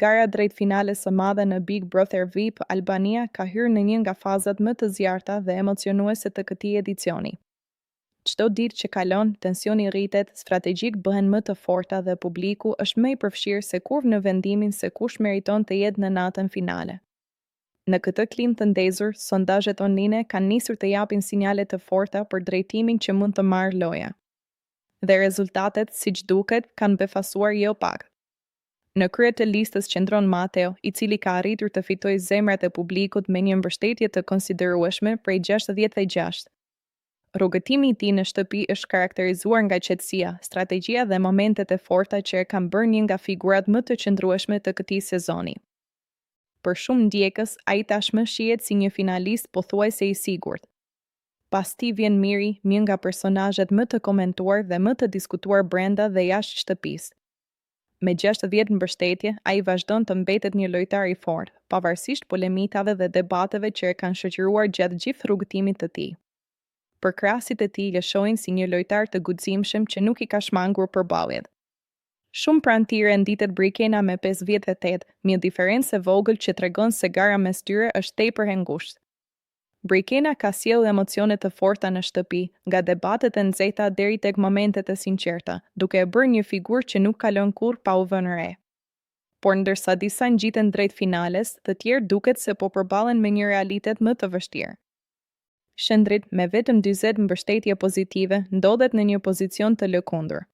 Gara drejt finales së madhe në Big Brother VIP Albania ka hyrë në një nga fazat më të zjarrta dhe emocionuese të këtij edicioni. Çdo ditë që kalon, tensioni rritet, strategjitë bëhen më të forta dhe publiku është më i përfshirë se kurrë në vendimin se kush meriton të jetë në natën finale. Në këtë klimë të ndezur, sondazhet online kanë nisur të japin sinjale të forta për drejtimin që mund të marrë loja. Dhe rezultatet, siç duket, kanë befasuar jo pak. Në krye të listës qëndron Mateo, i cili ka arritur të fitojë zemrat e publikut me një mbështetje të konsiderueshme prej 66. Rrugëtimi i tij në shtëpi është karakterizuar nga qetësia, strategjia dhe momentet e forta që e kanë bërë një nga figurat më të qëndrueshme të këtij sezoni. Për shumë ndjekës, ai tashmë shihet si një finalist pothuajse i sigurt. Pas tij vjen Miri, një nga personazhet më të komentuar dhe më të diskutuar brenda dhe jashtë shtëpisë. Me 60 mbështetje, ai vazhdon të mbetet një lojtar i fortë, pavarësisht polemikave dhe debateve që e kanë shoqëruar gjatë gjithë rrugëtimit të tij. Përkrahësit e tij e shohin si një lojtar të guximshëm që nuk i ka shmangur përballjet. Shumë pranë tij renditet Brikena me 58, një diferencë e vogël që tregon se gara mes tyre është tepër e ngushtë. Brikena ka sjellë emocione të forta në shtëpi, nga debatet e nxehta deri tek momentet e sinqerta, duke e bërë një figurë që nuk kalon kurrë pa u vënë re. Por ndërsa disa ngjiten drejt finales, të tjerë duket se po përballen me një realitet më të vështirë. Shëndrit, me vetëm 40 mbështetje pozitive, ndodhet në një pozicion të lëkundur.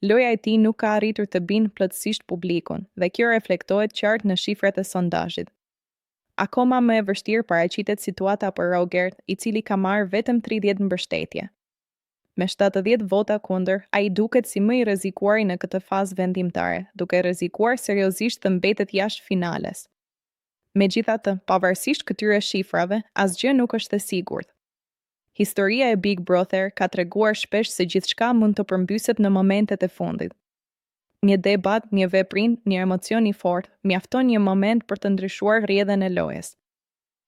Loja e tij nuk ka arritur të bindë plotësisht publikun, dhe kjo reflektohet qartë në shifrat e sondazhit. Akoma më e vështirë paraqitet situata për Rogert, i cili ka marrë vetëm 30 mbështetje. Me 70 vota kundër, ai duket si më i rrezikuari në këtë fazë vendimtare, duke rrezikuar seriozisht të mbetet jashtë finales. Megjithatë, pavarësisht këtyre shifrave, asgjë nuk është e sigurt. Historia e Big Brother ka treguar shpesh se gjithçka mund të përmbyset në momentet e fundit. Një debat, një veprim, një emocion i fortë, mjafton një moment për të ndryshuar rrjedhën e lojës.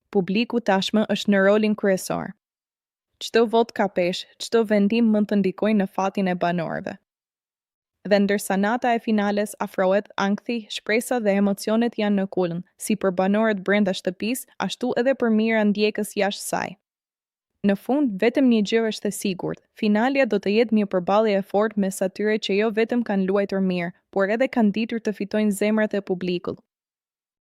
Publiku tashmë është në rolin kryesor. Çdo votë ka peshë, çdo vendim mund të ndikojë në fatin e banorëve. Dhe ndërsa nata e finales afrohet, ankthi, shpresa dhe emocionet janë në kulm, si për banorët brenda shtëpisë, ashtu edhe për mijëra ndjekës jashtë saj. Në fund, vetëm një gjë është e sigurt, finalja do të jetë një përballje e fortë mes atyre që jo vetëm kanë luajtur mirë, por edhe kanë ditur të fitojnë zemrat e publikut.